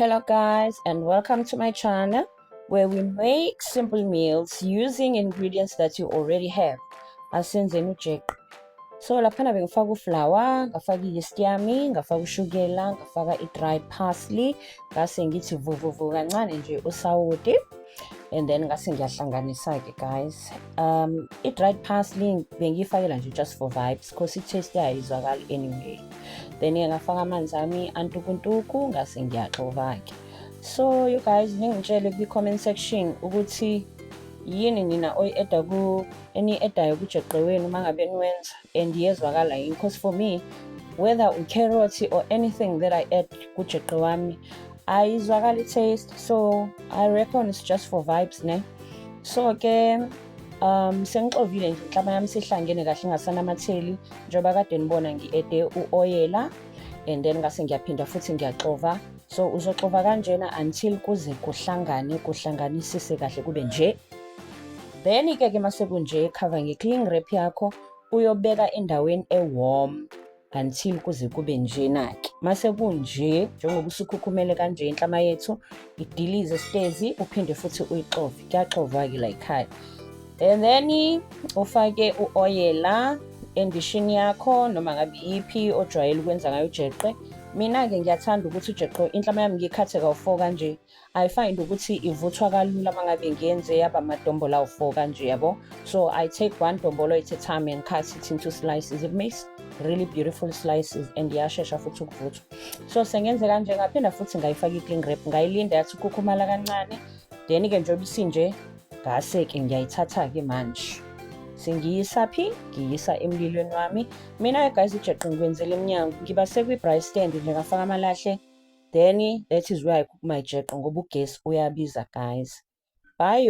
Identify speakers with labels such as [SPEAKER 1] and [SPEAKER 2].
[SPEAKER 1] Hello guys, and welcome to my channel where we make simple meals using ingredients that you already have. Asenzeni ujeqe. So laphana bengifaka uflour, ngafaka i-yeast yami, ngafaka ushukela, ngafaka i-dried parsley, ngase ngithi vuvuvu kancane nje usawoti, and then ngase ngiyahlanganisa-ke, guys. I-dried parsley bengiyifakela nje just for vibes, 'cause i-taste yayo izwakali anyway. Then-ke ngafaka amanzi ami antukuntuku, ngase ngiyaxova-ke. So you guys, ningitshele kwi-comment section ukuthi yini nina oyi-adda ku eniyi-addayo kujeqe wenu uma ngabe niwenza and iyezwakala yini, because for me, whether u-carrot or anything that I add kujeqe wami, ayizwakali taste, so I reckon it's just for vibes, ne? So ke sengixovile nje, inhlama yami sihlangene kahle, ingasanamatheli, njengoba kade nibona ngi-adde u-oyela, and then ngase ngiyaphinda futhi ngiyaxova. So uzoxova kanjena until kuze kuhlangane, kuhlanganisise kahle, kube nje. Then-ke ke mase kunje, cover nge-cling wrap yakho, uyobeka endaweni e-warm until kuze kube njena-ke. Mase kunje, njengoba usukhukhumele kanje inhlama yethu, idilize esitezi, uphinde futhi uyixove. Kuyaxovwa-ke la ekhaya. And then ufake u-oyela endishini yakho, noma ngabe iyiphi ojwayele ukwenza ngayo ujeqe. Mina-ke ngiyathanda ukuthi ujeqe, inhlama yami ngiyikhathe kawu-four kanje. I find ukuthi ivuthwa kalula uma ngabe ngiyenze yaba amadombolo awu-four kanje, yabo. So I take one dombolo at a time and cut it into slices. It makes really beautiful slices and iyashesha futhi ukuvuthwa. So sengenze kanje, ngaphinda futhi ngayifaka i-cling wrap, ngayilinda yathi ukhukhumala kancane. Then-ke njengoba isinje, ngase-ke ngiyayithatha-ke manje. Sengiyisa phi? Ngiyisa emlilweni wami. Mina-ke guys, ujeqe ngikwenzela emnyango. Ngiba sekwi-braai stand nje, ngafaka amalahle. Then that is where I cook my jeqe, ngoba ugesi uyabiza, guys. Bye.